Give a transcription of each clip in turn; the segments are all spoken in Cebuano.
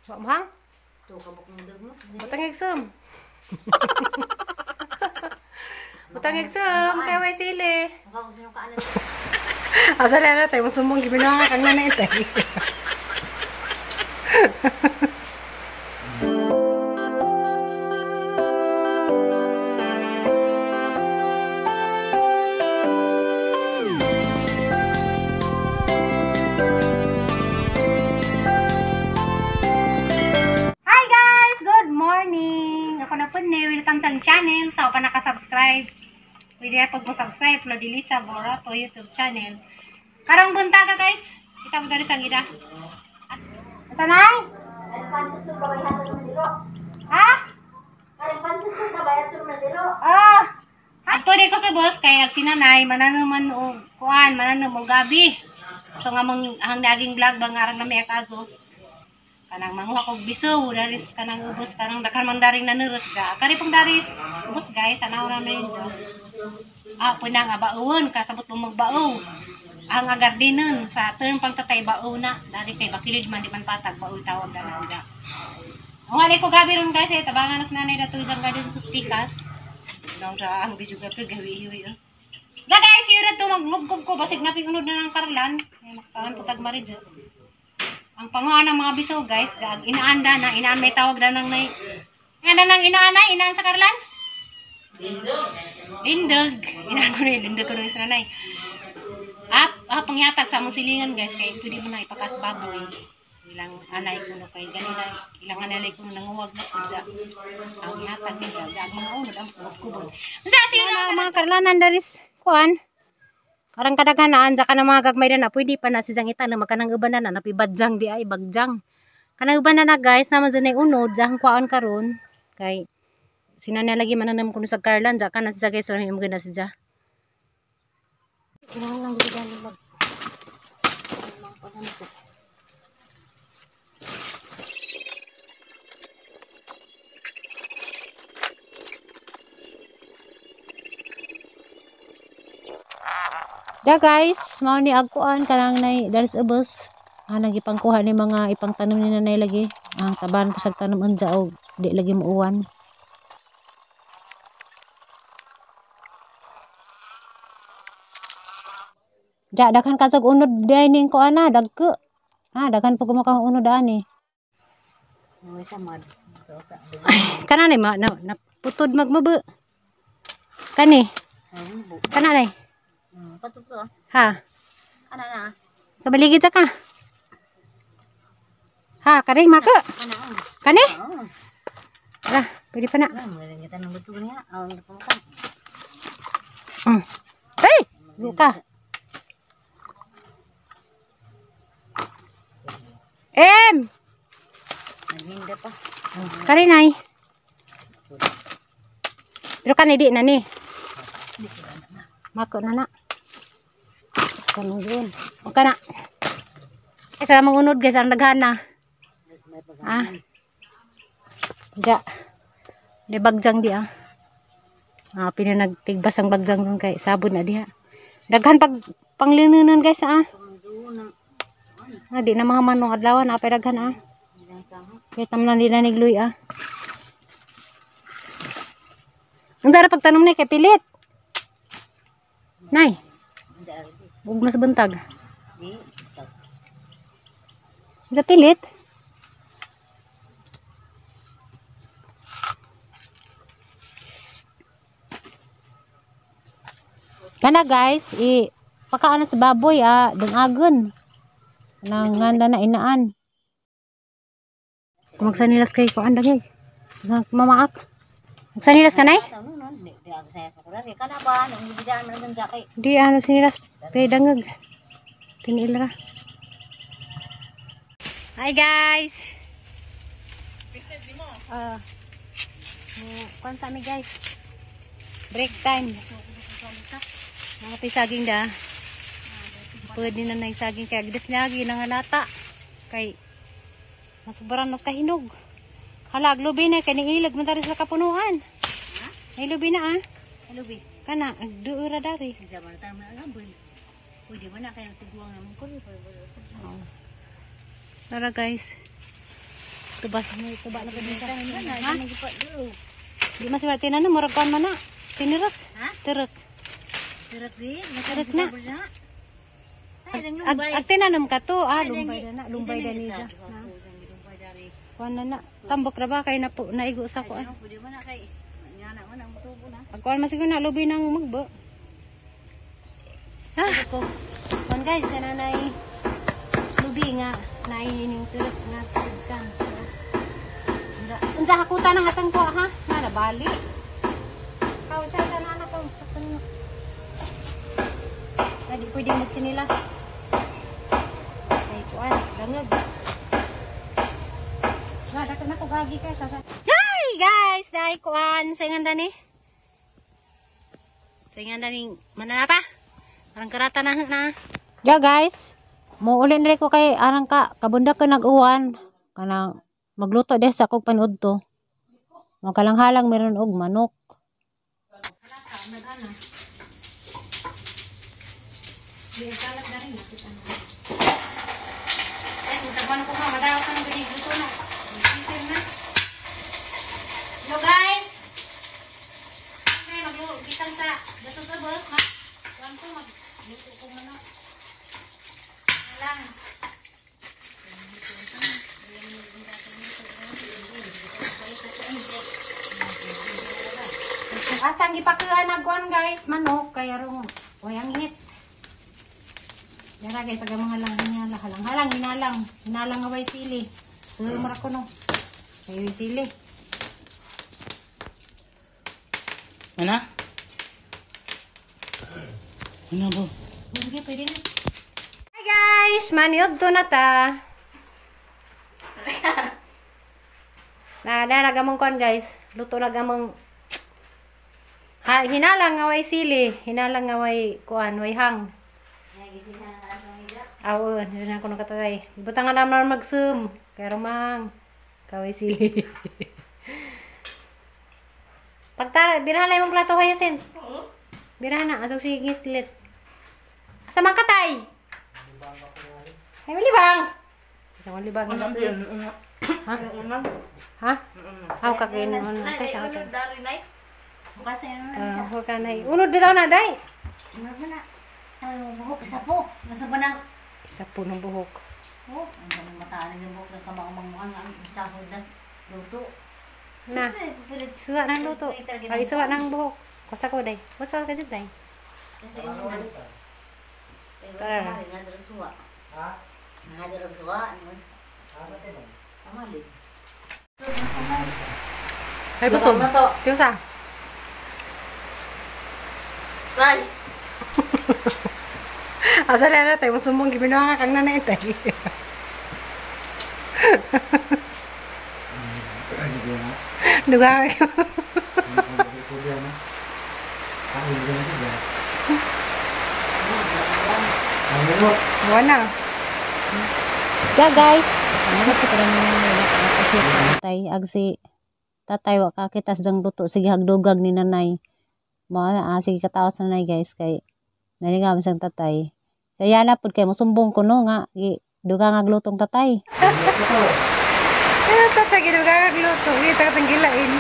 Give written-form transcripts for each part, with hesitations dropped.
Wa mo hang? To kabuk mo dog mo. Butang exam. Butang exam kay way sili. Mukha ko sino ka alam. Asa na tayo sumbong gibinawa kang nanay tay. Hi guys! Good morning! Ako na po ni. Welcome sa channel. Sa pa naka-subscribe. Pwede na pag mo-subscribe. Flordeliza Borato YouTube channel. Karong buntaga guys. Kita mo dari sa gida. Asa na? Ha? Ah! Ato di ko sa boss kay ag sinanay mananuman og kuan mananom og gabi. So nga mang ang naging vlog bang arang na may akaso. Kanang manguha kog biso daris kanang ubos kanang daghan man daring nanurot ga. Kari pong daris ubos guys, tanaw ra na ninyo. Ah, puna nga baon kasabot mo magbao. Ang agardinon sa term pangtatay bao na dari kay bakilid man di man patag bao tawag na lang ga. Ang wala ko gabi ron guys, eh, tabangan nas nanay na tuwing garden sa pikas. Nang sa ang videographer gawi-hiwi. Eh. Da guys, yun to maggubgob ko basig naping unod na ng karlan. Ay makaon putag marid. Ang panguan ng mga biso guys, gag inaanda na, inaan may tawag na nang nay. Nga na nang inaan na, inaan sa karlan? Lindog. Lindog. Inaan ko rin, lindog ko rin sa nanay. Ah, panghatag sa among silingan guys, kay pwede mo na ipakas baboy. Ilang anay ko no kay ganina, ilang anay ko nanguwag na pud ang hatag ni gag mga unod ang kubod. Unsa siyo na mga karlanan daris kuan? Parang kadaghanaan sa kanang mga gagmay na pwede pa na siyang itan na makanang uban na napibadzang di ay bagjang. Kanang uban na guys naman sa unod jang kuan karon kay sinana lagi mananam kuno sa karlan ja kana siya guys lang imo na siya. Kailangan lang gid mag Da guys, mao ni agkuan kanang nay daris ubos. Ah, nagipangkuha ni mga ipangtanom ni nanay lagi. Ang taban ko sa tanom unja og di lagi muuwan. Ja daghan kasog unod day ning kuan na dagko. Ah, daghan pag gumakang unod ani. Kana nay ma na, naputod magmabo. Kani. Kana nay. Ha? Kana na. Kabaligid sa ka. Ha, kani maka. Kani? Ala, pwede pa na. Hey, buka. Em. Kani nay. Pero kani di na ni. Mako na na. Kanong yun. Okay na. Eh, sa mga unod guys, ang daghan na. Ah. Ja. Di bagjang di ah. Ah, pinanagtigbas ang bagjang dun kay sabon na diha. Daghan pag panglinunon guys ah. Ah, di na mga manong adlawan ah, daghan ah. Kaya tamnan di na nigluy ah. Ang sarap pagtanom na kay pilit. Nay. Ug mas buntag. Sa pilit. Kana guys, i pakaan sa baboy ah, dangagon. Nang nganda na inaan. Kumagsanilas kay kuan dagay. Mamaak. Magsanilas ka nay? Di ano sinilas kay dangag. Tiniil ra. Hi guys. Kuan sa mi guys. Break time. Mga pisaging da. Pwede na na saging kay agdas niya nangalata. Kay masubaran mas kahinog. Hala, aglubi na kay niilag man dari sa kapunuan. Ay lubi na ah. Lubi. Kana agduura dari. Isa man ta man gamboy. Pwede man na kay tiguang naman ko. Tara guys. Tubas mo tuba na gud ka. Ha? Di mas wala tinan murag kuan man na. Tinirak. Ha? Tirak. Tirak di. Tirak na. Ag, ag tinanom ka to. Ah, lumbay na na. Lumbay na niya. Kuan na na. Tambok ra ba kay na po naigo sa kuan. Pwede mo na kay. Nga na man ang tubo na. Ag kuan man siguro na lubi nang magbo. Ha? Ko. Kuan guys, kana nay lubi nga naining tirak nga kan. Unsa hakuta nang atang ko ha? Na nabali. Kaw sa sa na ko. Adi pwede magsinilas. Ay kuan, dangag. Na dapat na ko gagi kay sa. Hi guys, dai kuan sa ingan dani. Sa ingan dani manana pa. Arang karata na na. Ya guys, muuli na ko kay arang ka kabundak ko nag-uwan kanang magluto des sa kog panood to. Magkalang-halang meron og manok. Hello guys. Okay, magluto gikan sa dato sa bus, ma. Kuan ko magluto ko manok. Lang. Asang gipakuan agkuan guys, manok kay arong wayang hit. Yara guys, aga mga lang hinala, halang-halang hinalang, hinalang nga way sili. Sumra ko no. Ay sili. Ano? Ano ba? Sige, pwede na. Hi guys, maniod to na ta. Na, na nagamong kuan guys. Luto na gamong ha, hinalang nga way sili, hinalang nga way kuan, way hang. Aw, hindi na ako nakatatay. Butang nga naman mag-zoom. Pero mang, kaway sili. Pagtara, birahan na yung plato hayasin. Birahan na, asog sige slit. Asa man katay? Ay, malibang. Asa man libang. Ha? Ha? Aw, kakainin mo na. Kay siya. Bukas sa na. Ah, huwag ka na. Unod bitaw na, day. Unod mo na. Ang buhok isa po. Nasa ba nang Isa po ng buhok. Oh, ang ganang mataan ng buhok ng kamang ang sahod na luto. Na. Isuwa ng luto. Ay, isuwa ng buhok. Kusa ko, day. What's up, kasi, day? Kasi yun na. Pero Tara. sa mali, nga darag suwa. Ha? Nga darag suwa. Ano? Pamali. Ay, busog. Tiyosa. Say! Asa na tayo, musumbong gibinuha ka kang nanay tayo. Duga ka. Wala. Yeah guys, ano ko pa kasi tatay agsi tatay wa kakitas dang luto sige hagdugag ni nanay. Mao na sige katawas nanay guys kay nalingam sang tatay. Saya na pud kay mosumbong ko no nga gi duga nga glutong tatay. Eh tatay giduga nga gluto, kita katang gilain.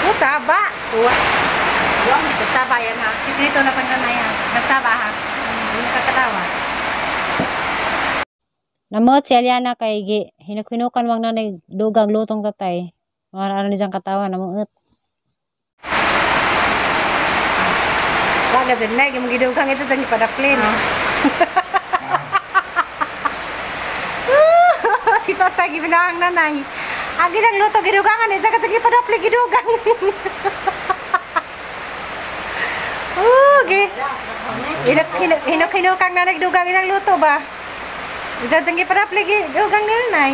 Oh, saba. Uwa. Nagsaba yan ha. Sikreto na pang nanay ha. Nagsaba ha. Hindi kakatawa. Namot si Aliana kay gi hinuk-hinukan wang nanay dugang lutong tatay. Mga ano niyang katawa namuot. Waga sa nay gimong gidugang ito sa gipadapli no. Si tatay gibinahang nanay. Ang gisang luto gidugangan eh, sa gipadapli gidugang. Okay. Hinuk-hinukang nanay dugang isang luto ba? Diyan sa gipadapli gidugang ni nanay.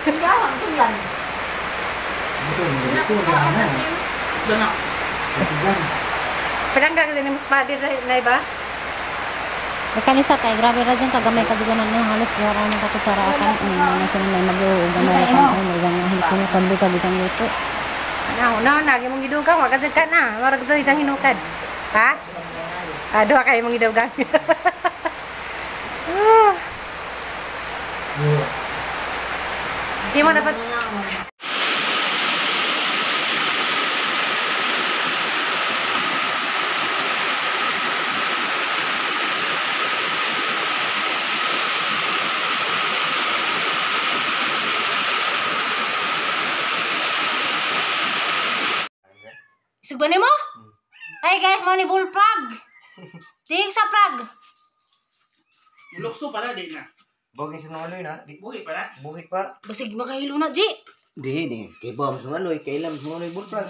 Ang tunglan. Dana. Padanggang din mas padi na ba? Mekanisa kay grabe ra dyan kagamay kaduganan no halos duha ra man ka kutsara akan na sila may mag-uog gamay ra kan ay magang hinukan dugag isang luto. Na na na gimong gidugang wa ka na, murag sa isang hinukad. Ha? Ah, duha kay mong gidugang. Di mo dapat. Sugba nimo? Ay guys, mo ni bullfrog. Tingin sa frog. Lukso pala di na. Bagay sa nungaloy na. Di, Buhi pala. buhi pa. Basig makahilo na, Ji. Di, di. Kay ba, mas nungaloy. Kailan mas nungaloy bullfrog.